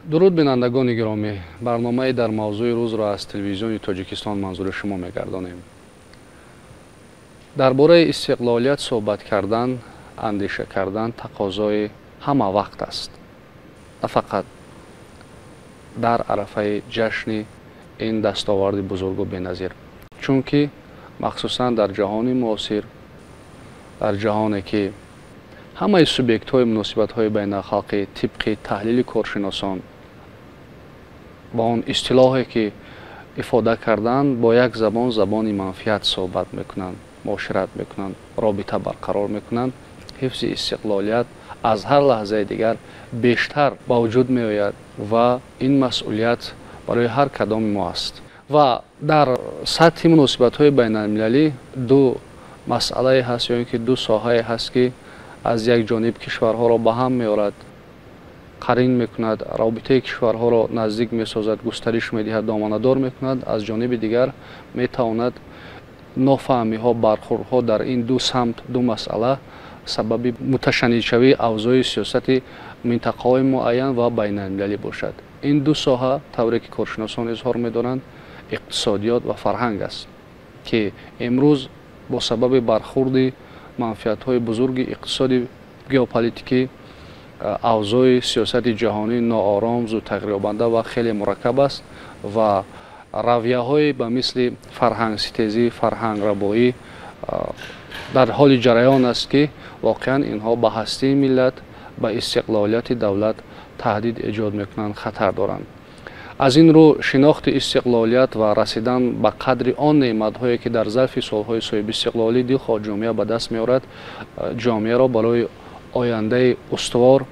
Дуруд, бинандагони гиромӣ! Барномаи «Дар мавзӯи рӯзро» аз Телевизиони Тоҷикистон манзури шумо мегардонем. Дар бораи истиқлолият суҳбат кардан, андеша кардан тақозои ҳама вақт аст, на фақат дар арафаи ҷашни ин дастоварди бузургу беназир, чунки махсусан дар ҷаҳони муосир, дар ҷаҳоне ки ҳамаи субъектҳои муносибатҳои байналхалқӣ тибқи таҳлили коршиносон ба он истилоҳе ки ифода карданд, бо як забон, забони манфиат суҳбат мекунанд, муошират мекунанд, робита барқарор мекунанд, ҳифзи истиқлолият аз ҳар лаҳзаи дигар бештар ба вуҷуд меояд ва ин масъулият барои ҳар кадоми мо аст. Ва дар сатҳи муносибатҳои байналмилалӣ ду масъалае ҳаст ё ин ки ду соҳае ҳаст, ки аз як ҷониб кишварҳоро ба ҳам меорад, қарин мекунад, робитаи кишварҳоро наздик месозад, густариш медиҳад, доманадор мекунад, аз ҷониби дигар метавонад нофаҳмиҳо, бархӯрдҳо дар ин ду самт, ду масъала сабаби муташанниҷшавии авзои сиёсати минтақаҳои муайян ва байналмилалӣ бошад. Ин ду соҳа, тавре ки коршиносон изҳор медоранд, иқтисодиёт ва фарҳанг аст, ки имрӯз бо сабаби бархӯрди манфиатҳои бузурги иқтисоди геополитикӣ авзои сиёсати ҷаҳонӣ ноором, зудтағйирёбанда ва хеле мураккаб аст ва равияҳое ба мисли фарҳангситезӣ, фарҳанграбоӣ дар ҳоли ҷараён аст, ки воқеан инҳо ба ҳастии миллат, ба истиқлолияти давлат таҳдид эҷод мекунанд, хатар доранд. Аз ин рӯ шинохти истиқлолият ва расидан ба қадри он неъматҳое, ки дар зарфи солҳои соҳибистиқлолӣ дилхоҳ ҷомеа ба даст меорад, ҷомеаро барои ояндаи устувор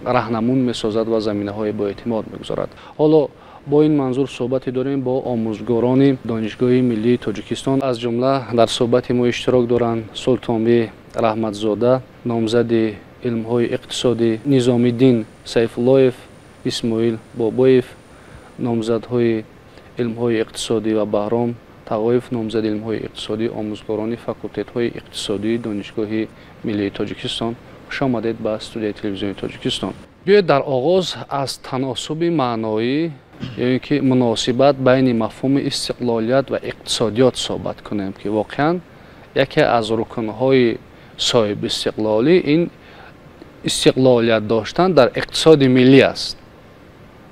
раҳнамун месозад ва заминаҳои боэътимод мегузорад. Ҳоло бо ин манзур суҳбате дорем бо омӯзгорони Донишгоҳи миллии Тоҷикистон. Аз ҷумла дар суҳбати мо иштирок доранд Султонбӣ Раҳматзода, номзади илмҳои иқтисодӣ, Низомиддин Сайфуллоев, Исмоил Бобоев, номзадҳои илмҳои иқтисодӣ, ва Баҳром Тағоев, номзади илмҳои иқтисодӣ, омӯзгорони факултетҳои иқтисодии Донишгоҳи миллии Тоҷикистон. Хуш омадед ба студияи Телевизиони Тоҷикистон. Биёед, дар оғоз аз таносуби маъноӣ ё ин ки муносибат байни мафҳуми истиқлолият ва иқтисодиёт суҳбат кунем, ки воқеан яке аз рукнҳои соҳибистиқлолӣ ин истиқлолият доштан дар иқтисоди миллӣ аст,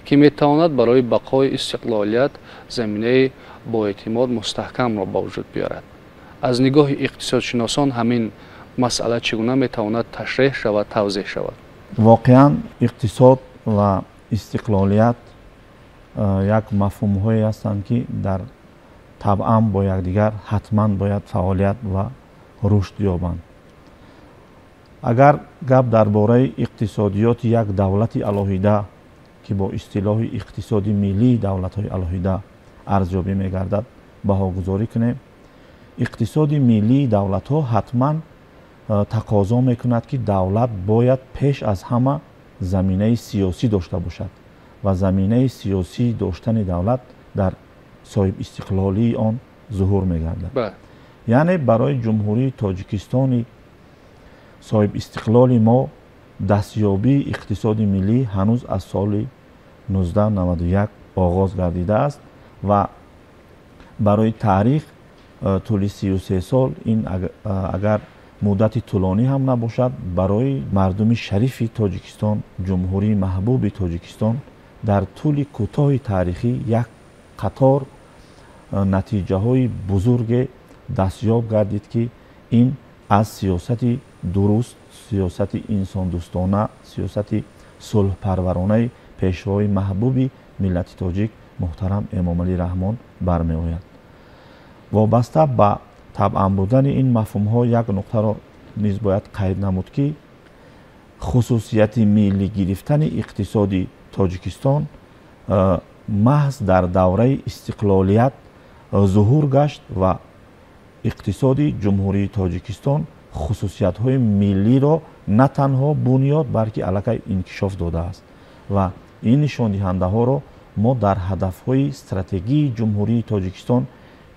ки метавонад барои бақои истиқлолият заминаи боэътимод, мустаҳкамро ба вуҷуд биёрад. Аз нигоҳи иқтисодшиносон ҳамин масъала чӣ гуна метавонад ташреҳ шавад, тавзеҳ шавад? Воқеан, иқтисод ва истиқлолият як мафҳумҳое ҳастанд, ки дар табъан бо якдигар ҳатман бояд фаъолият ва рушд ёбанд. Агар гап дар бораи иқтисодиёти як давлати алоҳида, ки бо истилоҳи иқтисоди миллии давлатҳои алоҳида арзёбӣ мегардад, баҳогузорӣ кунем, иқтисоди миллии давлатҳо ҳатман тақозо мекунад, ки давлат бояд пеш аз ҳама заминаи сиёсӣ дошта бошад ва заминаи сиёсӣ доштани давлат дар соҳибистиқлолии он зуҳур мегардад. Яъне барои Ҷумҳурии Тоҷикистони соҳибистиқлоли мо дастёбии иқтисоди миллӣ ҳанӯз аз соли 1991 оғоз гардидааст ва барои таърих тӯли 33 сол ин агар муддати тӯлонӣ ҳам набошад, барои мардуми шарифи Тоҷикистон, ҷумҳурии маҳбуби Тоҷикистон, дар тӯли кӯтоҳи таърихӣ як қатор натиҷаҳои бузурге дастёб гардид, ки ин аз сиёсати дуруст, сиёсати инсондӯстона, сиёсати сулҳпарваронаи пешвои маҳбуби миллати тоҷик муҳтарам Эмомалӣ Раҳмон бармеояд. Вобаста ба табъан будани ин мафҳумҳо як нуқтаро низ бояд қайд намуд, ки хусусияти миллӣ гирифтани иқтисоди Тоҷикистон маҳз дар давраи истиқлолият зуҳур гашт ва иқтисоди Ҷумҳурии Тоҷикистон хусусиятҳои миллиро на танҳо бунёд, балки аллакай инкишоф додааст ва ин нишондиҳандаҳоро мо дар ҳадафҳои стратегии Ҷумҳурии Тоҷикистон,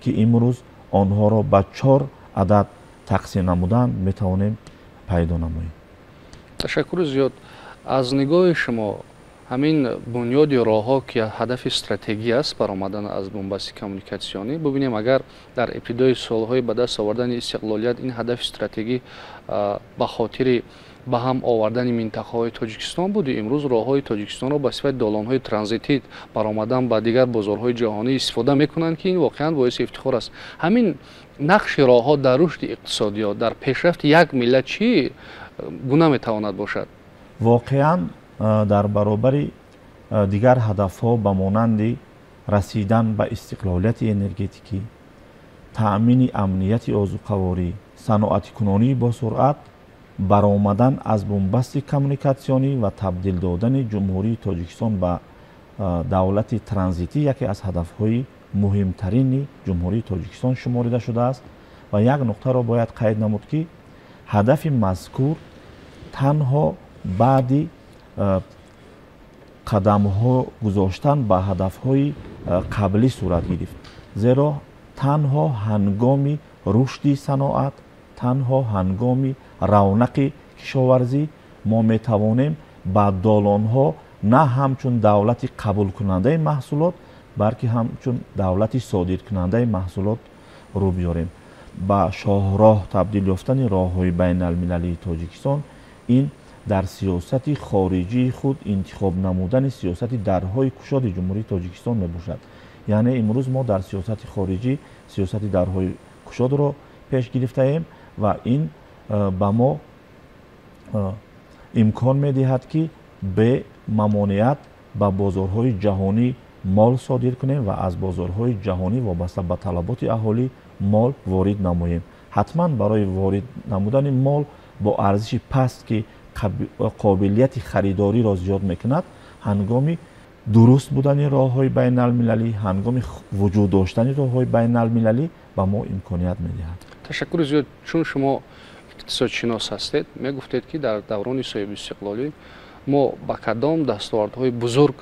ки имрӯз онҳоро ба чор адад тақсим намудан, метавонем пайдо намоем. Ташаккури зиёд. Аз нигоҳи шумо Ҳамин бунёди роҳҳо, ки ҳадафи стратегӣ аст баромадан аз бунбасти коммуникатсионӣ, бубинем, агар дар ибтидои солҳои ба даст овардани истиқлолият ин ҳадафи стратегӣ ба хотири ба ҳам овардани минтақаҳои Тоҷикистон буд, имрӯз роҳҳои Тоҷикистонро ба сифати долонҳои транзитӣ баромадан ба дигар бозорҳои ҷаҳонӣ истифода мекунанд, ки ин воқеан боиси ифтихор аст. Ҳамин нақши роҳҳо дар рушди иқтисодиёт, дар пешрафти як миллат чӣ гуна метавонад бошад? Воқеан, дар баробари дигар ҳадафҳо ба монанди расидан ба истиқлолияти энергетикӣ, таъмини амнияти озуқаворӣ, саноатикунонии босуръат, баромадан аз бунбасти коммуникатсионӣ ва табдил додани Ҷумҳурии Тоҷикистон ба давлати транзитӣ яке аз ҳадафҳои муҳимтарини Ҷумҳурии Тоҷикистон шуморида шудааст. Ва як нуқтаро бояд қайд намуд, ки ҳадафи мазкур танҳо баъди қадамҳо гузоштан ба ҳадафҳои қаблӣ сурат гирифт, зеро танҳо ҳангоми рушди саноат, танҳо ҳангоми равнақи кишоварзӣ мо метавонем ба долонҳо на ҳамчун давлати қабулкунандаи маҳсулот, балки ҳамчун давлати содиркунандаи маҳсулот рӯ биёрем. Ба шоҳроҳ табдил ёфтани роҳҳои байналмилалии Тоҷикистон ин дар сиёсати хориҷии худ интихоб намудани сиёсати дарҳои кушоди Ҷумҳурии Тоҷикистон мебошад. Яъне имрӯз мо дар сиёсати хориҷӣ сиёсати дарҳои кушодро пеш гирифтаем ва ин ба мо имкон медиҳад, ки бе мамоният ба бозорҳои ҷаҳонӣ мол содир кунем ва аз бозорҳои ҷаҳонӣ вобаста ба талаботи аҳолӣ мол ворид намоем. Ҳатман барои ворид намудани мол бо арзиши паст, ки қобилияти харидориро зиёд мекунад, ҳангоми дуруст будани роҳҳои байналмилалӣ, ҳангоми вуҷуд доштани роҳҳои байналмилалӣ ба мо имконият медиҳад. Ташаккури зиёд. Чун шумо иқтисодшинос ҳастед, мегуфтед, ки дар даврони соҳибистиқлолӣ мо ба кадом дастовардҳои бузург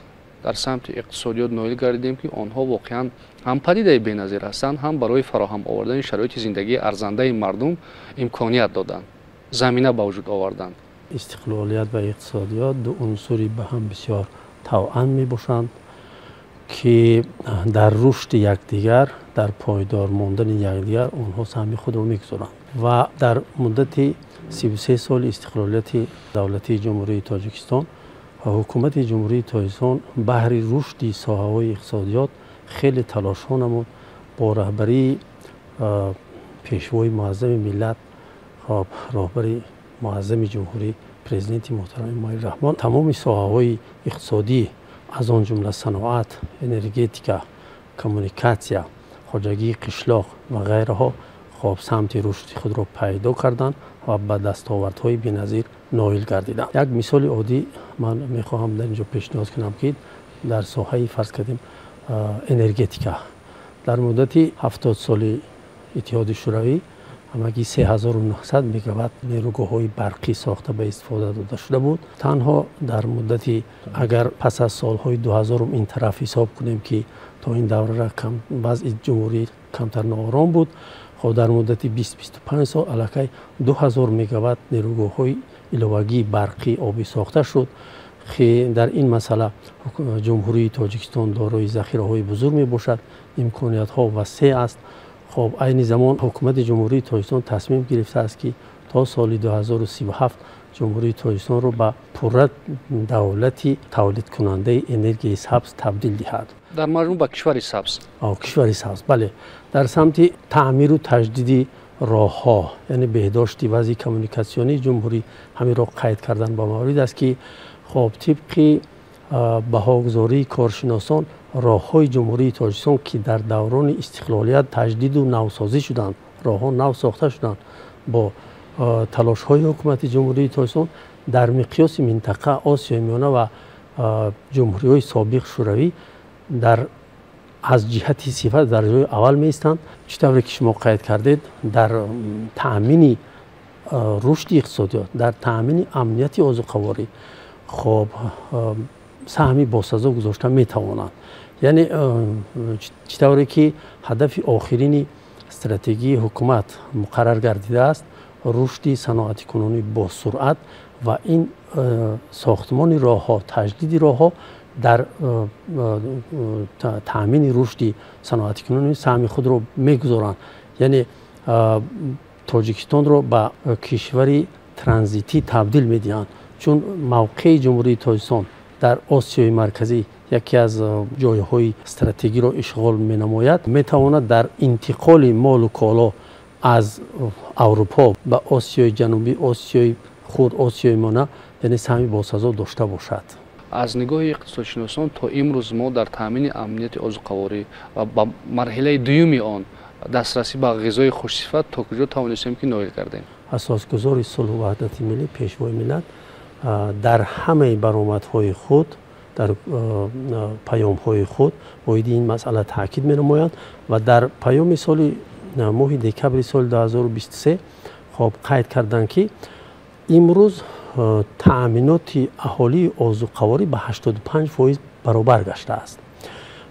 дар самти иқтисодиёт ноил гардидем, ки онҳо воқеан ҳам падидаи беназир ҳастанд, ҳам барои фароҳам овардани шароити зиндагии арзандаи мардум имконият доданд, замина ба вуҷуд оварданд? Истиқлолият ва иқтисодиёт ду унсури ба ҳам бисёр тавъан мебошанд, ки дар рушди якдигар, дар пойдор мондани якдигар онҳо саҳми худро мегузоранд. Ва дар муддати 33 соли истиқлолияти давлатии Ҷумҳурии Тоҷикистон ҳукумати Ҷумҳурии Тоҷикистон баҳри рушди соҳаҳои иқтисодиёт хеле талошҳо намуд. Бо раҳбарии Пешвои муаззами миллат, роҳбари муаззами ҷумҳурӣ, Президенти муҳтарам Эмомалӣ Раҳмон, тамоми соҳаҳои иқтисодӣ, аз он ҷумла саноат, энергетика, коммуникатсия, хоҷагии қишлоқ ва ғайраҳо хоб самти рушди худро пайдо карданд ва ба дастовардҳои беназир ноил гардиданд. Як мисоли оддӣ ман мехоҳам дар ин ҷо пешниҳод кунам, ки дар соҳаи, фарз кардем, энергетика дар муддати 70 соли Иттиҳоди Шӯравӣ ҳамагӣ 3900 мегаватт нерӯгоҳҳои барқӣ сохта ба истифода дода шуда буд. Танҳо дар муддати, агар пас аз солҳои 2000 ин тараф ҳисоб кунем, ки то ин даврара вазъи ҷумҳурӣ камтар ноором буд, хоб дар муддати 20-25 сол аллакай 2000 мегаватт нерӯгоҳҳои иловагии барқӣ обӣ сохта шуд, ки дар ин масъала Ҷумҳурии Тоҷикистон дорои захираҳои бузург мебошад, имкониятҳо васеъ аст. Хоб, айни замон ҳукумати Ҷумҳурии Тоҷикистон тасмим гирифтааст, ки то соли 2037 Ҷумҳурии Тоҷикистонро ба пурра давлати тавлидкунандаи энергияи сабз табдил диҳад. Дар маҷмӯъ ба кишвари сабз. Кишвари сабз, бале. Дар самти таъмиру таҷдиди роҳҳо, яъне беҳдошти вазъи коммуникатсионии ҷумҳурӣ, ҳаминро қайд кардан ба маврид аст, ки хоб, тибқи баҳогузории коршиносон, роҳҳои Ҷумҳурии Тоҷикистон, ки дар даврони истиқлолият таҷдиду навсозӣ шуданд, роҳҳо нав сохта шуданд бо талошҳои ҳукумати Ҷумҳурии Тоҷикистон, дар миқёси минтақа, Осиёи Миёна ва ҷумҳуриҳои собиқ Шӯравӣ дар аз ҷиҳати сифат дар ҷои аввал меистанд. Чӣ тавре ки шумо қайд кардед, дар таъмини рушди иқтисодиёт, дар таъмини амнияти озуқаворӣ хоб саҳми босазо гузошта метавонанд. Яъне чӣ тавре ки ҳадафи охирини стратегии ҳукумат муқаррар гардидааст, рушди саноатикунонӣ босуръат Ва ин сохтмони роҳҳо, таҷдиди роҳҳо дар таъмини рушди саноатикунонӣ саҳми худро мегузоранд. Яъне Тоҷикистонро ба кишвари транзитӣ табдил медиҳанд, чун мавқеи Ҷумҳурии Тоҷикистон дар Осиёи Марказӣ яке аз ҷойҳои стратегиро ишғол менамояд, метавонад дар интиқоли молу коло аз Аврупо ба Осиёи Ҷанубӣ, Осиёи Хурд, Осиёи Миёна, яъне саҳми босазо дошта бошад. Аз нигоҳи иқтисодшиносон то имрӯз мо дар таъмини амнияти озуқаворӣ ва ба марҳилаи дуюми он дастрасӣ ба ғизои хушсифат то куҷо тавонистем ки ноил кардем? Асосгузори сулҳу ваҳдати миллӣ, Пешвои миллат дар ҳамаи баромадҳои худ, дар паёмҳои худ оиди ин масъала таъкид менамоянд ва дар паёми соли моҳи декабри соли 2023 хоб қайд карданд, ки имрӯз таъминоти аҳолии озуқаворӣ ба 85% баробар гаштааст.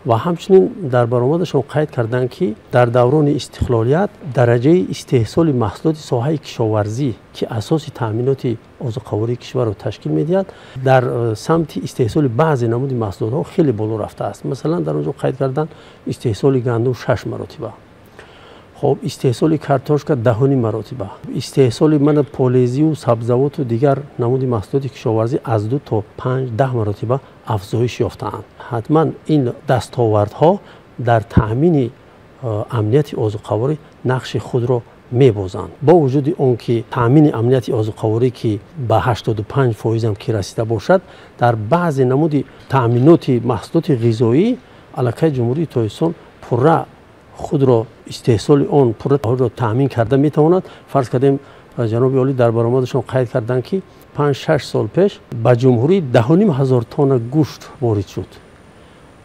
Ва ҳамчунин дар баромадашон қайд карданд, ки дар даврони истиқлолият дараҷаи истеҳсоли маҳсулоти соҳаи кишоварзӣ, ки асоси таъминоти озуқавории кишварро ташкил медиҳад, дар самти истеҳсоли баъзе намуди маҳсулотҳо хеле боло рафтааст. Масалан, дар он ҷо қайд карданд, истеҳсоли гандум 6 маротиба, хоб истеҳсоли картошка 10.5 маротиба, истеҳсоли мана полезию сабзавоту дигар намуди маҳсулоти кишоварзӣ аз 2 то 5-10 маротиба афзоиш ёфтаанд. Ҳатман ин дастовардҳо дар таъмини амнияти озуқаворӣ нақши худро мебозанд. Бо вуҷуди он ки таъмини амнияти озуқаворӣ ки ба 85% ки расида бошад, дар баъзе намуди таъминоти маҳсулоти ғизоӣ аллакай Ҷумҳурии Тоҷикистон пурра худро истеҳсоли он пурра таъмин карда метавонад. Фарз кардем, ҷаноби олӣ дар баромадашон қайд карданд, ки 5-6 сол пеш ба ҷумҳурӣ 10.5 ҳазор тонна гӯшт ворид шуд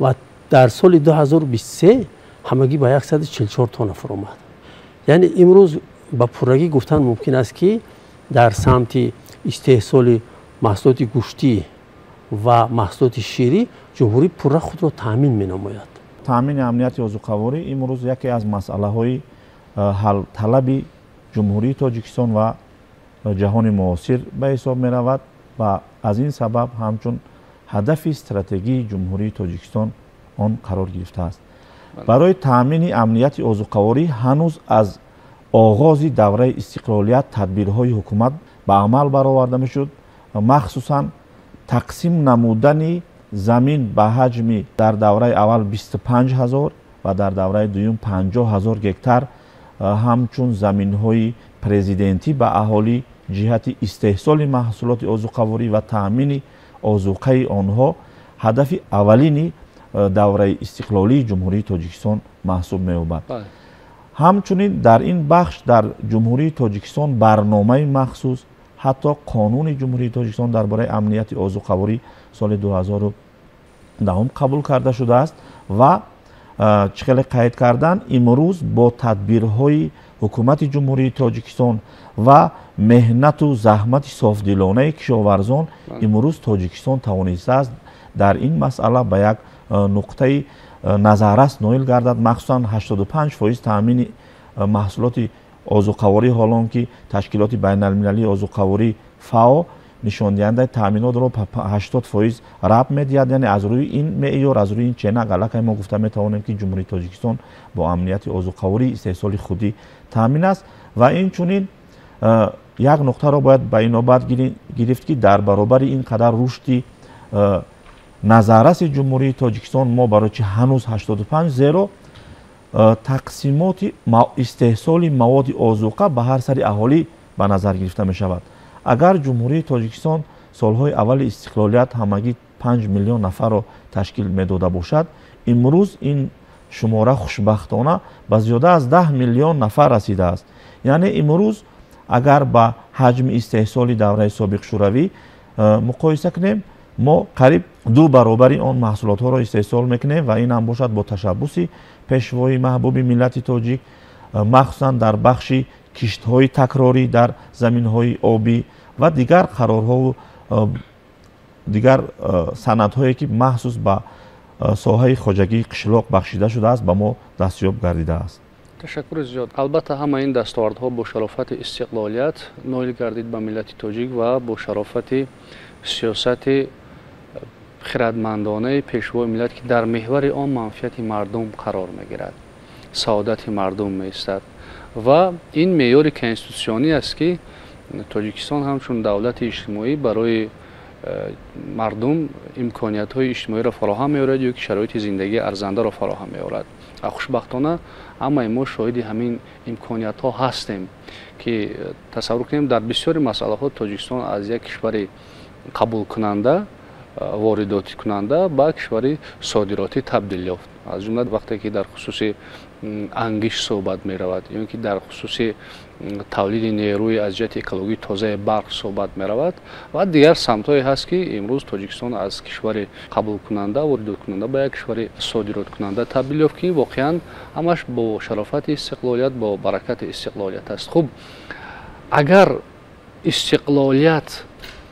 ва дар соли 2023 ҳамагӣ ба 144 тонна фуромад. Яъне имрӯз ба пуррагӣ гуфтан мумкин аст, ки дар самти истеҳсоли маҳсулоти гӯштӣ ва маҳсулоти ширӣ ҷумҳурӣ пурра худро таъмин менамояд. Таъмини амнияти озуқаворӣ имрӯз яке аз масъалаҳои ҳалталаби Ҷумҳурии Тоҷикистон ва ҷаҳони муосир ба ҳисоб меравад ва аз ин сабаб ҳамчун ҳадафи стратегии Ҷумҳурии Тоҷикистон он қарор гирифтааст. Барои таъмини амнияти озуқаворӣ ҳанӯз аз оғози давраи истиқлолият тадбирҳои ҳукумат ба амал бароварда мешуд, махсусан тақсим намудани замин ба ҳаҷми дар давраи аввал 25 ҳазор ва дар давраи дуюм 50 ҳазор гектар ҳамчун заминҳои президентӣ ба аҳолӣ ҷиҳати истеҳсоли маҳсулоти озуқаворӣ ва таъмини озуқаи онҳо ҳадафи аввалини давраи истиқлолии Ҷумҳурии Тоҷикистон маҳсуб меёбад. Ҳамчунин дар ин бахш дар Ҷумҳурии Тоҷикистон барномаи махсус, ҳатто қонуни Ҷумҳурии Тоҷикистон дар бораи амнияти озуқаворӣ соли 2010 қабул карда шудааст ва чӣ хеле қайд кардан, имрӯз бо тадбирҳои ҳукумати Ҷумҳурии Тоҷикистон ва меҳнату заҳмати софдилонаи кишоварзон имрӯз Тоҷикистон тавонистааст дар ин масъала ба як нуқтаи назаррас ноил гардад, махсусан 85% таъмини маҳсулоти озуқаворӣ, ҳолон ки ташкилоти байналмилалии озуқаворӣ ФАО нишондиҳандаи таъминотро 80% рабт медиҳад. Яъне аз рӯи ин меъёр, аз рӯи ин ченак аллакай мо гуфта метавонем, ки Ҷумҳурии Тоҷикистон бо амнияти озуқаворӣ истеҳсоли худӣ таъмин аст. Ва инчунин як нуқтаро бояд ба инобат гирифт, ки дар баробари ин қадар рушди назарраси Ҷумҳурии Тоҷикистон мо барои чи ҳанӯз 85, зеро тақсимоти истеҳсоли маводи озуқа ба ҳар сари аҳолӣ ба назар гирифта мешавад. Агар Ҷумҳурии Тоҷикистон солҳои аввали истиқлолият ҳамагӣ 5 миллион нафарро ташкил медода бошад, имрӯз ин шумора хушбахтона ба зиёда аз 10 миллион нафар расидааст. Яъне имрӯз агар ба ҳаҷми истеҳсоли давраи собиқ Шӯравӣ муқоиса кунем, мо қариб 2 баробари он маҳсулотҳоро истеҳсол мекунем ва ин ҳам бошад бо ташаббуси пешвои маҳбуби миллати тоҷик, махсусан дар бахши киштҳои такрорӣ дар заминҳои обӣ ва дигар қарорҳову дигар санадҳое ки махсус ба соҳаи хоҷагии қишлоқ бахшида шудааст, ба мо дастёб гардидааст. Ташаккури зиёд. Албатта, ҳама ин дастовардҳо бо шарофати истиқлолият ноил гардид ба миллати тоҷик ва бо шарофати сиёсати хирадмандонаи пешвои миллат, ки дар меҳвари он манфиати мардум қарор мегирад, саодати мардум меистад. Ва ин меъёри конститутсионӣ аст, ки Тоҷикистон ҳамчун давлати иҷтимоӣ барои мардум имкониятҳои иҷтимоиро фароҳам меорад ё ки шароити зиндагии арзандаро фароҳам меорад. Хушбахтона, ҳамаи мо шоҳиди ҳамин имкониятҳо ҳастем, ки тасаввур кунем, дар бисёри масъалаҳо Тоҷикистон аз як кишвари қабулкунанда, воридотикунанда ба кишвари содиротӣ табдил ёфт. Аз ҷумла вақте ки дар хусуси ангиш суҳбат меравад ё ки дар хусуси тавлиди нерӯи аз ҷиҳати экологии тозаи барқ суҳбат меравад ва дигар самтҳое ҳаст, ки имрӯз Тоҷикистон аз кишвари қабулкунанда, воридоткунанда ба як кишвари содироткунанда табдил ёфт, ки воқеан ҳамаш бо шарофати истиқлолият, бо баракати истиқлолият аст. Хуб, агар истиқлолият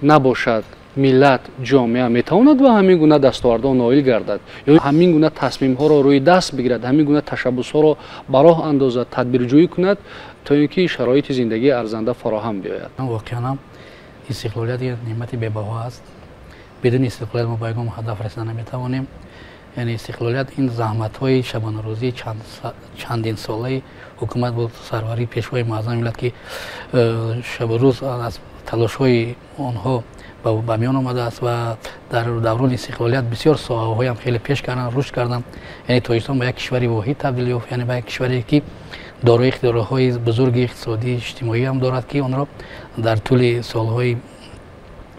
набошад, миллат, ҷомеа метавонад ба ҳамин гуна дастовардҳо ноил гардад ё ҳамин гуна тасмимҳоро рӯи даст бигирад, ҳамин гуна ташаббусҳоро ба роҳ андозад, тадбирҷӯӣ кунад, то ин ки шароити зиндагии арзанда фароҳам биёяд? Воқеан ҳам истиқлолият як неъмати бебаҳо аст. Бидуни истиқлолият мо ба ягон ҳадаф расида наметавонем. Яъне истиқлолият ин заҳматҳои шабонарӯзии чандинсолаи ҳукумат бо сарварии пешвои муаззами миллат, ки шабу рӯз аз талошҳои онҳо ба миён омадааст. Ва дар даврони истиқлолият бисёр соҳаҳоям хеле пеш карданд, рушд карданд. Яъне Тоҷикистон ба як кишвари воҳид табдил ёфт, яъне ба як кишваре, ки дорои ихтиёроҳои бузурги иқтисодӣ, иҷтимоӣ ҳам дорад, ки онро дар тӯли солҳои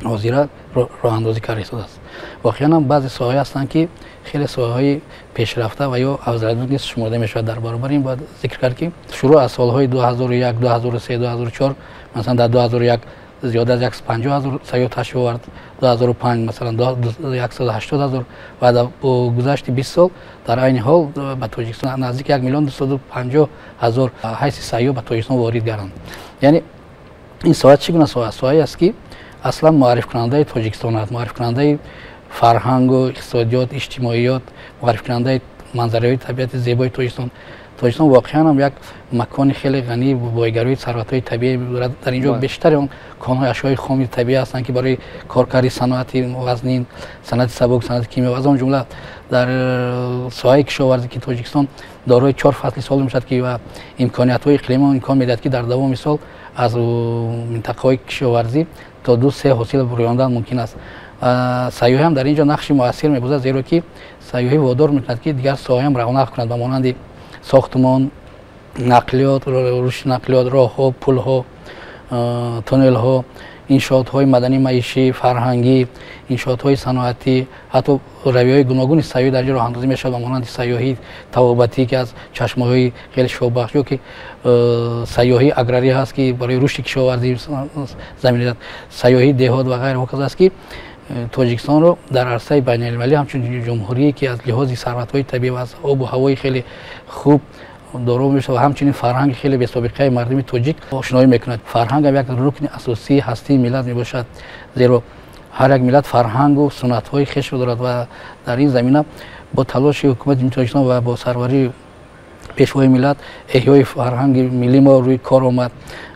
ҳозира роҳандозӣ карда истодааст. Воқеан ҳам баъзе соҳаҳое ҳастанд, ки хеле соҳаҳои пешрафта ва ё афзалият низ шуморда мешавад. Дар баробари ин бояд зикр кард, ки шурӯъ аз солҳои 2001, 2003, 2004, масалан, дар 2001 зиёда аз 150 ҳазор сайёҳ ташриф овард, 2005, масалан, 180 ҳазор ва бо гузашти 20 сол дар айни ҳол ба Тоҷикистон наздики 1 миллион 250 ҳазор ҳайси сайёҳ ба Тоҷикистон ворид гарданд. Яъне ин соҳа чӣ гуна соҳа? Соҳае аст, ки аслан муаррифкунандаи Тоҷикистон аст, муаррифкунандаи фарҳангу иқтисодиёт, иҷтимоиёт, муаррифкунандаи манзараҳои табиати зебои Тоҷикистон. Тоҷикистон воқеан ҳам як макони хеле ғанӣ бойгарии сарватҳои табиӣ дорад. Дар ин ҷо бештари он конҳои ашёи хоми табиӣ ҳастанд, ки барои коркарди саноати вазнин, санъати сабук, санъати кимиё, аз он ҷумла дар соҳаи кишоварзӣ, ки Тоҷикистон дорои чор фасли сол мешавад, ки ва имкониятҳои иқлими он имкон медиҳад, ки дар давоми сол аз минтақаҳои кишоварзӣ то ду се ҳосил рӯёндан мумкин аст. Сайёҳӣ ҳам дар ин ҷо нақши муассир мебозад, зеро ки сайёҳӣ водор мекунад, ки дигар соҳаам равнақ кунад, ба монанди сохтмон, нақлиёт, рушди нақлиёт, роҳҳо, пулҳо, туннелҳо, иншоотҳои маданӣ, маишӣ, фарҳангӣ, иншоотҳои саноатӣ. Ҳатто равияҳои гуногуни сайёҳӣ дар ин ҷо роҳандозӣ мешавад, ба монанди сайёҳии тавобатӣ, ки аз чашмаҳои хеле шобахш, ё ки сайёҳии аграрӣ ҳаст, ки барои рушди кишоварзӣ замина, сайёҳии деҳот ва ғайра ҳоказа аст, ки Тоҷикистонро дар арсаи байналмилалӣ ҳамчун ҷумҳурие, ки аз лиҳози сарватҳои табиӣ ва аз обу ҳавои хеле хуб доро мешавад ва ҳамчунин фарҳанги хеле бесобиқаи мардуми тоҷик ошноӣ мекунад. Фарҳанг ҳам як рукни асосии ҳастии миллат мебошад, зеро ҳар як миллат фарҳангу суннатҳои хешро дорад. Ва дар ин замина бо талоши ҳукумати ҷумҳурии Тоҷикистон ва бо сарварии пешвои миллат эҳёи фарҳанги миллии мо рӯи кор омад,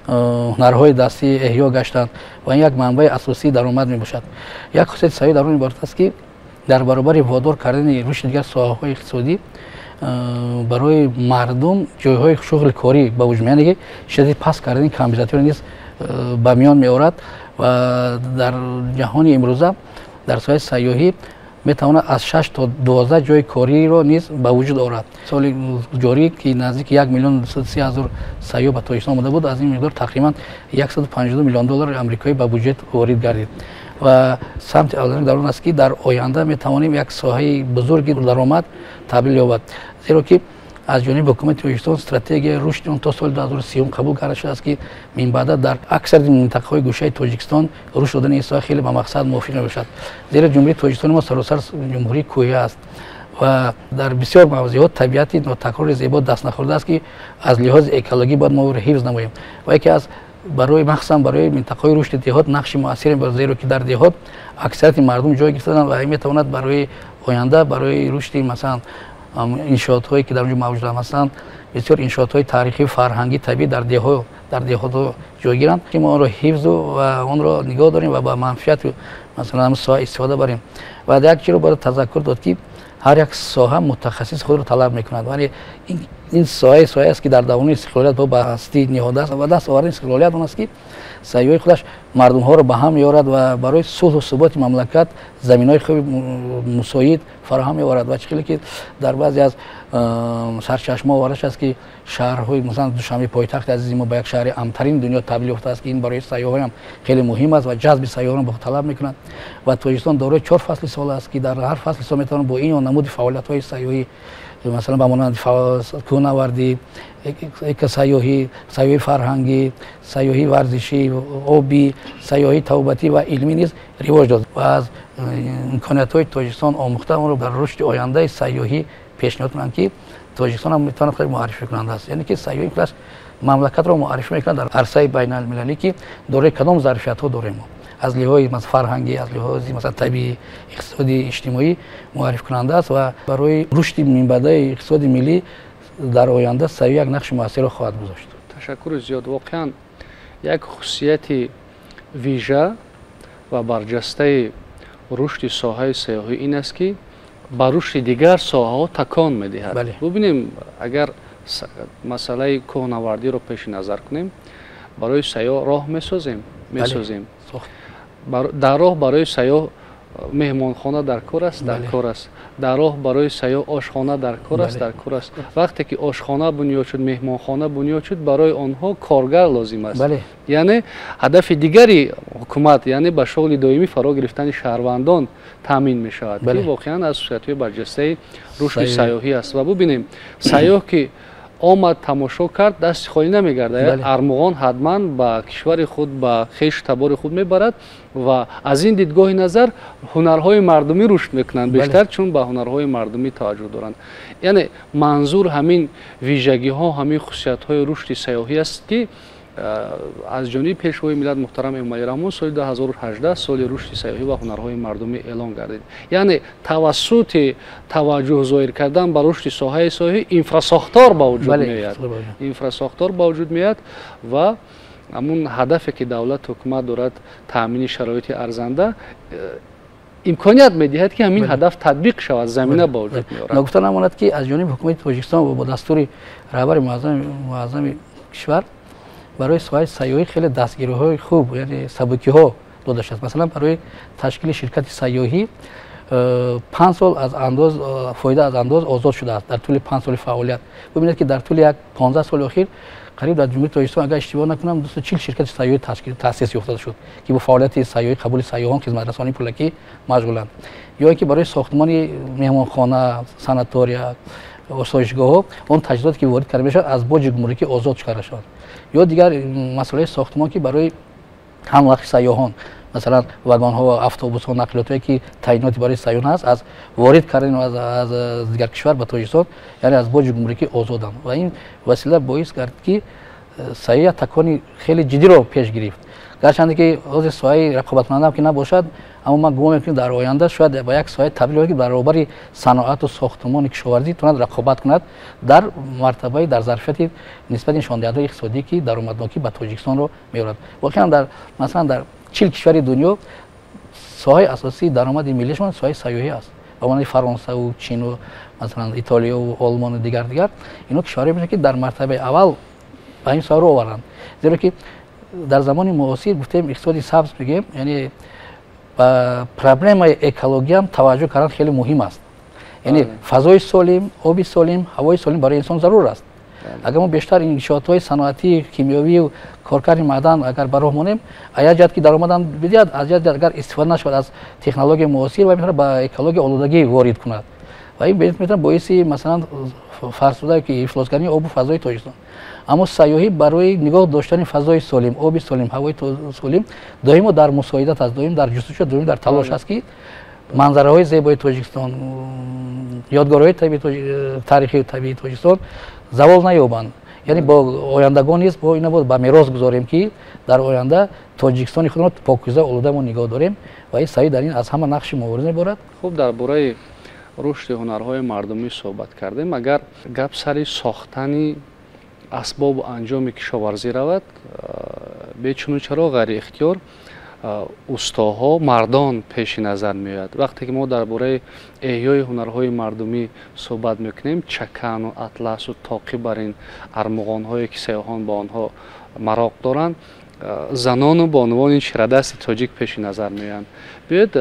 ҳунарҳои дастӣ эҳё гаштанд ва ин як манбаи асосии даромад мебошад. Як хусусияти сайёҳӣ дар он иборат аст, ки дар баробари водор кардани рушди дигар соҳаҳои иқтисодӣ барои мардум ҷойҳои шуғли корӣ ба вуҷуд, яъне ки шиддати паст кардани камбизоатиро низ ба миён меорад. Ва дар ҷаҳони имрӯза дар соҳаи сайёҳӣ метавонад аз 6 то 12 ҷойи кориро низ ба вуҷуд орад. Соли ҷорӣ, ки наздики 1 миллион 230 ҳазор сайёҳ ба Тоҷикистон омада буд, аз ин миқдор тақрибан 152 миллион доллари амрикоӣ ба буҷет ворид гардид. Ва самти аввалин дар он аст, ки дар оянда метавонем як соҳаи бузурги даромад табдил ёбад, зеро ки аз ҷониби ҳукумати Тоҷикистон стратегияи рушди он то соли 2030 қабул карда шудааст, ки минбаъда дар аксари минтақаҳои гӯшаи Тоҷикистон рушд додани ин соҳа хеле ба мақсад мувофиқ мебошад, зеро Ҷумҳурии Тоҷикистони мо саросар ҷумҳурии кӯҳӣ аст ва дар бисёр мавзеъҳо табиати нотакрори зебо даст нахӯрдааст, ки аз лиҳози экологӣ бояд мо ӯро ҳифз намоем. Ва яке аз барои махсусан барои минтақаҳои рушди деҳот нақши муассире мебозад, зеро ки дар деҳот аксарияти мардум ҷой гирифтаанд ва ин метавонад барои оянда, барои рушди, масалан, иншоотҳое, ки дар он ҷо мавҷуданд, масалан, Бисёр иншоотҳои таърихӣ, фарҳангӣ, табиӣ дар деҳотҳо ҷойгиранд, ки мо онро ҳифз ва онро нигоҳ дорем ва ба манфиати масалан соҳа истифода барем. Ва як чиро бояд тазаккур дод, ки ҳар як соҳа мутахассис худро талаб мекунад. Вале ин соҳа аст, ки дар давоми истиқлолият ба ҳастӣ ниҳода аст ва даст овардани истиқлолият он аст, ки сайёҳи худаш мардумҳоро ба ҳам меорад ва барои сулҳу суботи мамлакат заминҳои хуби мусоид фароҳам меорад. Ва чӣ хеле ки дар баъзе аз сарчашмаҳо оварда шудааст, ки шаҳрҳои масалан Душанбе, пойтахти азизи мо, ба як шаҳри амнтарини дунё табдил ёфтааст, ки ин барои сайёҳон хеле муҳим аст ва ҷазби сайёҳонро ба худ талаб мекунад. Ва Тоҷикистон дорои 4 фасли сол аст, ки дар ҳар фасли сол метавонад бо ин намуди фаъолиятҳои сайёҳӣ, масалан ба монанди кӯҳнавардӣ, экосайёҳӣ, сайёҳии фарҳангӣ, сайёҳии варзишӣ, обӣ, сайёҳии тавбатӣ ва илмӣ низ ривоҷ дод ва аз имкониятҳои Тоҷикистон омӯхта онро дар рушди ояндаи сайёҳӣ пешниҳод кунанд, ки Тоҷикистон ҳам метавонад хеле муаррификунанда аст. Яъне ки сайёҳӣ худаш мамлакатро муаррифӣ мекунад дар арсаи байналмилалӣ, ки дорои кадом зарфиятҳо дорем мо, аз лиҳози фарҳангӣ, аз лиҳози масалан табиӣ, иқтисодӣ, иҷтимоӣ муаррификунанда аст ва барои рушди минбаъдаи иқтисоди миллӣ дар оянда сайёҳӣ як нақши муассирро хоҳад гузошт. Ташаккури зиёд. Воқеан як хусусияти вижа ва барҷастаи рушди соҳаи сайёҳӣ ин аст, ки ба рушди дигар соҳаҳо такон медиҳад. Бубинем, агар масъалаи кӯҳнавардиро пеши назар кунем, барои сайёҳ роҳ месозем. Дар роҳ барои сайёҳ меҳмонхона дар кор аст, дар кор аст. Дар роҳ барои сайёҳ ошхона дар кор аст, дар кор аст. Вақте ки ошхона бунёд шуд, меҳмонхона бунёд шуд, барои онҳо коргар лозим аст. Яъне ҳадафи дигари ҳукумат, яъне ба шуғли доимӣ фаро гирифтани шаҳрвандон таъмин мешавад, ки воқеан аз хусусиятҳои барҷастаи рушди сайёҳӣ аст. Ва бубинем, сайёҳ ки омад, тамошо кард, дасти холӣ намегардад. Армуғон ҳатман ба кишвари худ, ба хешу табори худ мебарад ва аз ин дидгоҳи назар ҳунарҳои мардумӣ рушд мекунанд бештар, чун ба ҳунарҳои мардумӣ таваҷҷӯҳ доранд. Яъне манзур ҳамин вижагиҳо, ҳамин хусусиятҳои рушди сайёҳӣ аст, ки аз ҷониби пешвои миллат муҳтарам Эмомалӣ Раҳмон соли 2018 соли рушди сайёҳӣ ва ҳунарҳои мардумӣ эълон гардид. Яъне тавассути таваҷҷӯҳ зоҳир кардан ба рушди соҳаи сайёҳӣ инфрасохтор ба вуҷуд меояд. Инфрасохтор ба вуҷуд меояд ва ҳамун ҳадафе ки давлат ҳукумат дорад, таъмини шароити арзанда, имконият медиҳад, ки ҳамин ҳадаф татбиқ шавад, замина ба вуҷуд меорад. Нагуфта намонад, ки аз ҷониби ҳукумати Тоҷикистон ва бо дастури раҳбари муаззами кишвар барои соҳаи сайёҳӣ хеле дастгириҳои хуб, яъне сабукиҳо дода шудааст. Масалан, барои ташкили ширкати сайёҳӣ 5 сол аз андоз, фоида аз андоз озод шудааст дар тӯли 5 соли фаъолият. Бубинед, ки дар тӯли 15 соли охир қариб дар Ҷумҳурии Тоҷикистон, агар иштибоҳ накунам, 240 ширкати сайёҳӣ таъсис ёфта шуд, ки бо фаъолияти сайёҳӣ, қабули сайёҳон, хизматрасонии пулакӣ машғуланд. Ё ин ки барои сохтмони меҳмонхона, санатория, осоишгоҳҳо он таҷҳизоте ки ворид карда мешавад, аз боҷи гумрукӣ озод карда шавад. Ё дигар масъалаи сохтмон, ки барои ҳамлу нақли сайёҳон, масалан вагонҳо ва автобусҳо, нақлиётҳое ки таъиноти барои сайёҳон аст, аз ворид кардан аз дигар кишвар ба Тоҷикистон, яъне аз боҷи гумрукӣ озоданд. Ва ин васила боис кард, ки сайёҳ такони хеле ҷиддиро пеш гирифт. Гарчанде ки ҳозир соҳаи рақобаткунанда ки набошад, аммо ман гумон мекунам, дар оянда шояд ба як соҳаи табдил ёбад, ки баробари саноату сохтмони кишоварзӣ тавонад рақобат кунад дар мартабаи, дар зарфияти нисбати нишондиҳандаҳои иқтисодӣ, ки даромаднокӣ ба Тоҷикистонро меорад. Воқеан дар масалан дар 40 кишвари дунё соҳаи асосии даромади миллиашон соҳаи сайёҳӣ аст. Ба монанди Фаронсаву Чину масалан Итолиёву Олмону дигар инҳо кишварҳое мешаванд, ки дар мартабаи аввал ба ин соҳа рӯ оварданд. Зеро ки дар замони муосир гуфтем иқтисоди сабз мегӯем, яъне ба проблемаи экологиям таваҷҷӯҳ кардан хеле муҳим аст. Яъне фазои солим, оби солим, ҳавои солим барои инсон зарур аст. Агар мо бештар иншоотҳои саноатӣ, кимиёвию коркарди маъдан агар ба роҳ монем, аз як ҷиҳат ки даромадан бидиҳад, аз як ҷиҳат агар истифода нашавад аз технологияи муосир, ва метавонад ба экология олудагӣ ворид кунад. Ва ин метавонад боиси масалан фарсуда ки ифлосгарии обу фазои Тоҷикистон. Аммо сайёҳӣ барои нигоҳ доштани фазои солим, оби солим, ҳавои солим доимо дар мусоидат аст, доим дар ҷустуҷӯ, доим дар талош аст, ки манзараҳои зебои Тоҷикистон, ёдгориҳои таърихию табиии Тоҷикистон завол наёбанд. Яъне бо ояндагон низ бо ина ба мерос гузорем, ки дар оянда Тоҷикистони худро покиза олуда мо нигоҳ дорем ва ин сайёҳӣ дар ин аз ҳама нақши мубориз меборад. Хуб, дар бораи рушди ҳунарҳои мардумӣ суҳбат кардем. Агар гап сари сохтани асбобу анҷоми кишоварзӣ равад, бечуну чаро ғайриихтиёр устоҳо мардон пеши назар меояд. Вақте ки мо дар бораи эҳёи ҳунарҳои мардумӣ суҳбат мекунем, чакану атласу тоқӣ бар ин армуғонҳое ки сайёҳон ба онҳо мароқ доранд, занону бонувони чирадасти тоҷик пеши назар меоянд. Биёед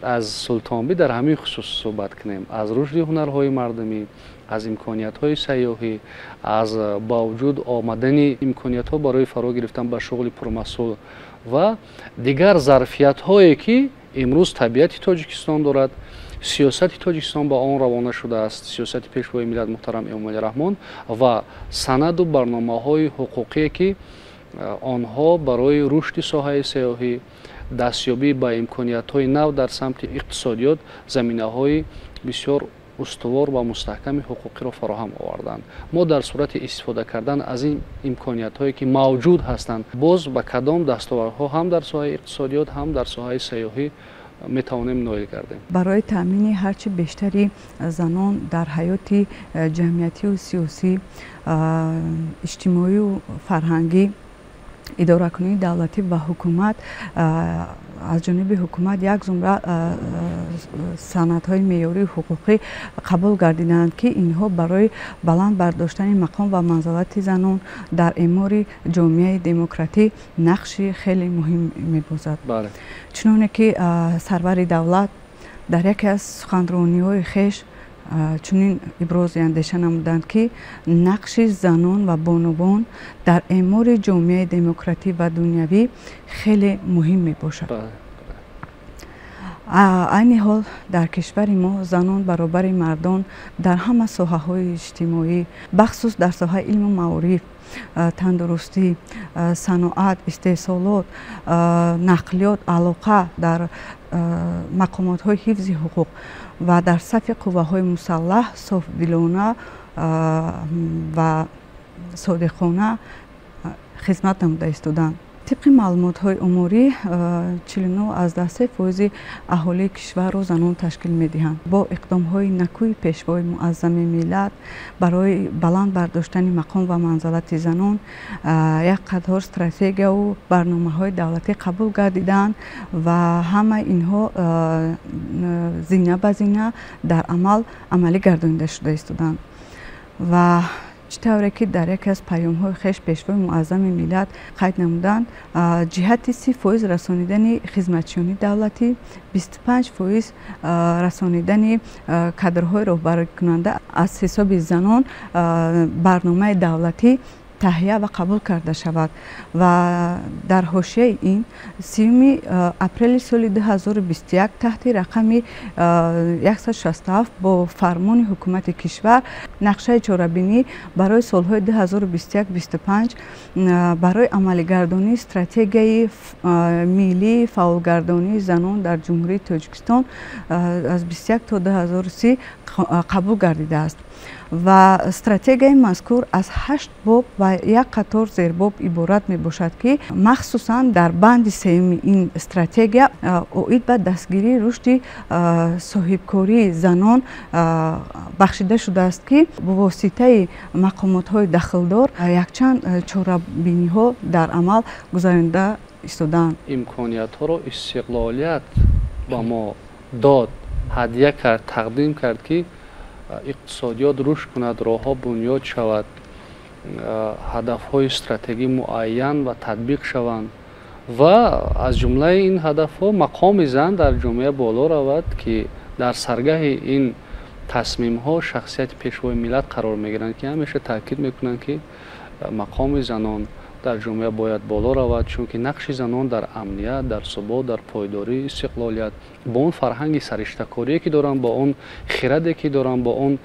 аз Султонбӣ дар ҳамин хусус суҳбат кунем, аз рушди ҳунарҳои мардумӣ, аз имкониятҳои сайёҳӣ, аз ба вуҷуд омадани имкониятҳо барои фаро гирифтан ба шуғли пурмасъул ва дигар зарфиятҳое ки имрӯз табиати Тоҷикистон дорад, сиёсати Тоҷикистон ба он равона шудааст, сиёсати пешвои миллат муҳтарам Эмомалӣ Раҳмон ва санаду барномаҳои ҳуқуқие ки онҳо барои рушди соҳаи сайёҳӣ, дастёбӣ ба имкониятҳои нав дар самти иқтисодиёт заминаҳои бисёр устувор ва мустаҳками ҳуқуқиро фароҳам оварданд. Мо дар сурати истифода кардан аз ин имкониятҳое ки мавҷуд ҳастанд, боз ба кадом дастовардҳо ҳам дар соҳаи иқтисодиёт, ҳам дар соҳаи сайёҳӣ метавонем ноил гардем. Барои таъмини ҳарчи бештари занон дар ҳаёти ҷамъиятию сиёсӣ, иҷтимоию фарҳангӣ, идоракунии давлатӣ ва ҳукумат, аз ҷониби ҳукумат як зумра санадҳои меъёрии ҳуқуқӣ қабул гардиданд, ки инҳо барои баланд бардоштани мақом ва манзалати занон дар эъмори ҷомеаи демократӣ нақши хеле муҳим мебозад. Чуноне ки сарвари давлат дар яке аз суханрониҳои хеш чунин ибрози андеша намуданд, ки нақши занон ва бонувон дар эъмори ҷомеаи демократӣ ва дунявӣ хеле муҳим мебошад. Айни ҳол дар кишвари мо занон баробари мардон дар ҳама соҳаҳои иҷтимоӣ, бахусус дар соҳаи илму маориф, тандурустӣ, саноат, истеҳсолот, нақлиёт, алоқа, дар мақомотҳои ҳифзи ҳуқуқ ва дар сафи қувваҳои мусаллаҳ софдилона ва содиқона хизмат намуда истоданд. Тибқи маълумотҳои умурӣ, 49,3% аҳолии кишварро занон ташкил медиҳанд. Бо иқдомҳои накӯи пешвои муаззами миллат барои баланд бардоштани мақом ва манзалати занон як қатор стратегияву барномаҳои давлатӣ қабул гардиданд ва ҳамаи инҳо зина ба зина дар амал амалӣ гардонида шуда истоданд. Ва чӣ тавре ки дар яке аз паёмҳои хеш пешвои муаззами миллат қайд намуданд, ҷиҳати 30% расонидани хизматчиёни давлатӣ, 25% расонидани кадрҳои роҳбарикунанда аз ҳисоби занон барномаи давлатӣ таҳия ва қабул карда шавад. Ва дар ҳошияи ин 30 апрели соли 2021 таҳти рақами 167 бо фармони ҳукумати кишвар нақшаи чорабинӣ барои солҳои 2021-25 барои амалигардонии стратегияи миллии фаъолгардонии занон дар Ҷумҳурии Тоҷикистон аз 21 то 2030 қабул гардидааст. Ва стратегияи мазкур аз 8 боб ва як қатор зербоб иборат мебошад, ки махсусан дар банди сеюми ин стратегия оид ба дастгирии рушди соҳибкории занон бахшида шудааст, ки бо воситаи мақомотҳои дахлдор якчанд чорабиниҳо дар амал гузаронида истодаанд. Имкониятҳоро истиқлолият ба мо дод, ҳадя кард, тақдим кард, ки иқтисодиёт рушд кунад, роҳҳо бунёд шавад, ҳадафҳои стратегӣ муайян ва татбиқ шаванд ва аз ҷумлаи ин ҳадафҳо мақоми зан дар ҷомеа боло равад, ки дар саргаҳи ин тасмимҳо шахсияти пешвои миллат қарор мегиранд, ки ҳамеша таъкид мекунанд, ки мақоми занон дар ҷомеа бояд боло равад, чунки нақши занон дар амният, дар субот, дар пойдории истиқлолият, бо он фарҳанги сариштакорие ки доранд, бо он хираде ки доранд, бо он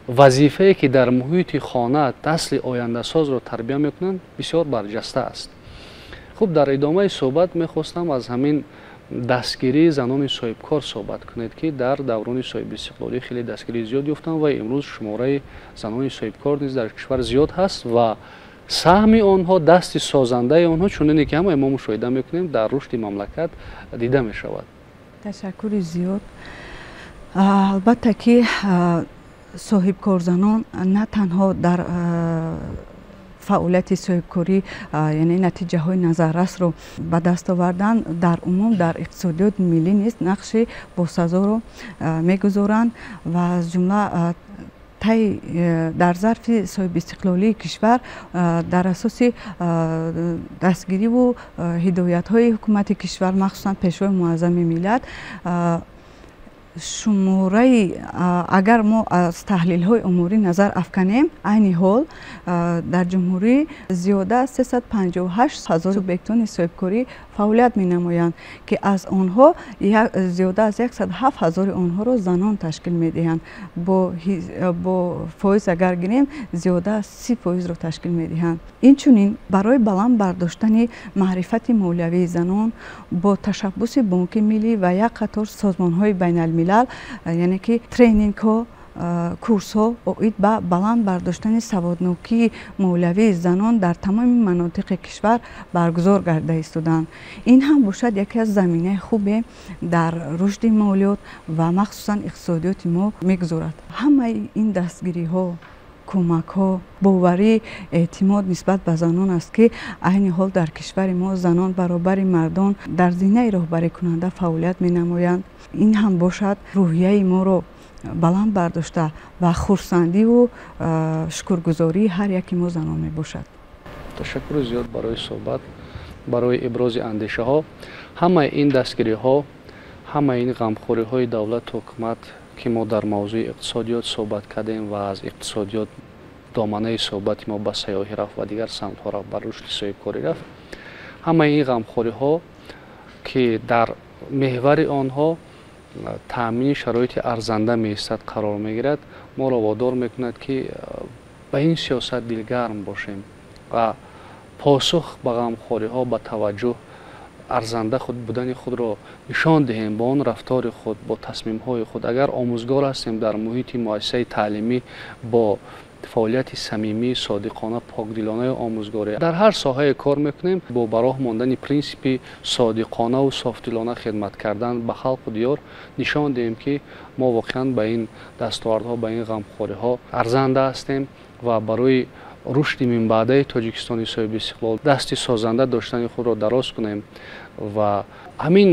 вазифае ки дар муҳити хона насли ояндасозро тарбия мекунанд, бисёр барҷаста аст. Хуб, дар идомаи суҳбат мехостам аз ҳамин дастгирии занони соҳибкор суҳбат кунед, ки дар даврони соҳибистиқлолӣ хеле дастгирии зиёд ёфтанд ва имрӯз шумораи занони соҳибкор низ дар кишвар зиёд ҳаст ва саҳми онҳо, дасти созандаи онҳо, чуноне ки ҳамаи мо мушоҳида мекунем, дар рушди мамлакат дида мешавад. Ташаккури зиёд. Албатта ки соҳибкорзанон на танҳо дар фаъолияти соҳибкорӣ, яъне натиҷаҳои назаррасро ба даст овардан, дар умум дар иқтисодиёти миллӣ низ нақши босазоро мегузоранд ва аз ҷумла дар зарфи соҳибистиқлолии кишвар дар асоси дастгириву ҳидоятҳои ҳукумати кишвар, махсусан Пешвои муаззами миллат, шумораи агар мо аз таҳлилҳои оморӣ назар афканем, айни ҳол дар ҷумҳурӣ зиёда аз 358 ҳазор субъектони соҳибкорӣ фаъолият менамоянд, ки аз онҳо зиёда аз 107 ҳазори онҳоро занон ташкил медиҳанд. Бо фоиз агар гирем, зиёда аз 30 фоизро ташкил медиҳанд. Инчунин барои баланд бардоштани маърифати молиявии занон бо ташаббуси Бонки Миллӣ ва як қатор созмонҳои байналмилал, яъне ки тренингҳо, курсҳо оид ба баланд бардоштани саводнокии молиявии занон дар тамоми манотиқи кишвар баргузор гарда истоданд. Ин ҳам бошад яке аз заминаи хубе дар рушди молиёт ва махсусан иқтисодиёти мо мегузорад. Ҳамаи ин дастгириҳо, кӯмакҳо, боварӣ, эътимод нисбат ба занон аст, ки айни ҳол дар кишвари мо занон баробари мардон дар зинаи роҳбарикунанда фаъолият менамоянд. Ин ҳам бошад рӯҳияи моро баланд бардошта ва хурсандиву шукргузории ҳар яки мо занон мебошад. Ташаккури зиёд барои суҳбат, барои ибрози андешаҳо. Ҳамаи ин дастгириҳо, ҳамаи ин ғамхориҳои давлату ҳукумат, ки мо дар мавзӯи иқтисодиёт суҳбат кардем ва аз иқтисодиёт доманаи суҳбати мо ба сайёҳӣ рафт ва дигар самтҳо рафт, ба рушди соҳибкорӣ рафт, ҳамаи ин ғамхориҳо, ки дар меҳвари онҳо таъмини шароити арзанда меистад, қарор мегирад, моро водор мекунад, ки ба ин сиёсат дилгарм бошем ва посух ба ғамхориҳо ба таваҷҷӯҳ арзанда худ будани худро нишон диҳем бо он рафтори худ, бо тасмимҳои худ. Агар омӯзгор ҳастем, дар муҳити муассисаи таълимӣ бо фаъолияти самимӣ, содиқона, покдилонаи омӯзгорӣ дар ҳар соҳае кор мекунем, бо ба роҳ мондани принсипи содиқонаву софдилона хидмат кардан ба халқу диёр нишон диҳем, ки мо воқеан ба ин дастовардҳо, ба ин ғамхориҳо арзанда ҳастем ва барои рушди минбаъдаи Тоҷикистони соҳибистиқлол дасти созанда доштани худро дароз кунем ва ҳамин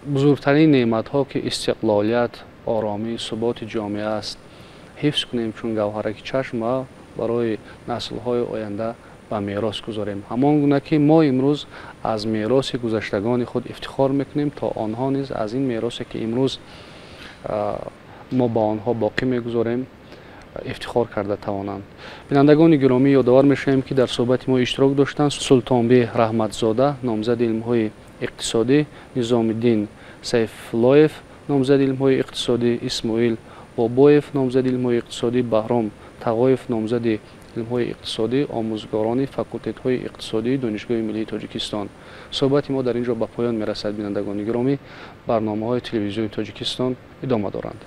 бузургтарин неъматҳо, ки истиқлолият, оромӣ, суботи ҷомеа аст, ҳифз кунем чун гавҳараки чашм ва барои наслҳои оянда ба мерос гузорем. Ҳамон гуна ки мо имрӯз аз мероси гузаштагони худ ифтихор мекунем, то онҳо низ аз ин меросе, ки имрӯз мо ба онҳо боқӣ мегузорем, ифтихор карда тавонанд. Бинандагони гиромӣ, ёдовар мешавем, ки дар суҳбати мо иштирок доштанд Султонбеҳ Раҳматзода, номзади илмҳои иқтисодӣ, Низомиддин Сайфуллоев, номзади илмҳои иқтисодӣ, Исмоил Бобоев, номзади илмҳои иқтисодӣ, Баҳром Тағоев, номзади илмҳои иқтисодӣ, омӯзгорони факултетҳои иқтисодии Донишгоҳи миллии Тоҷикистон. Суҳбати мо дар ин ҷо ба поён мерасад. Бинандагони гиромӣ, барномаҳои телевизиони Тоҷикистон идома доранд.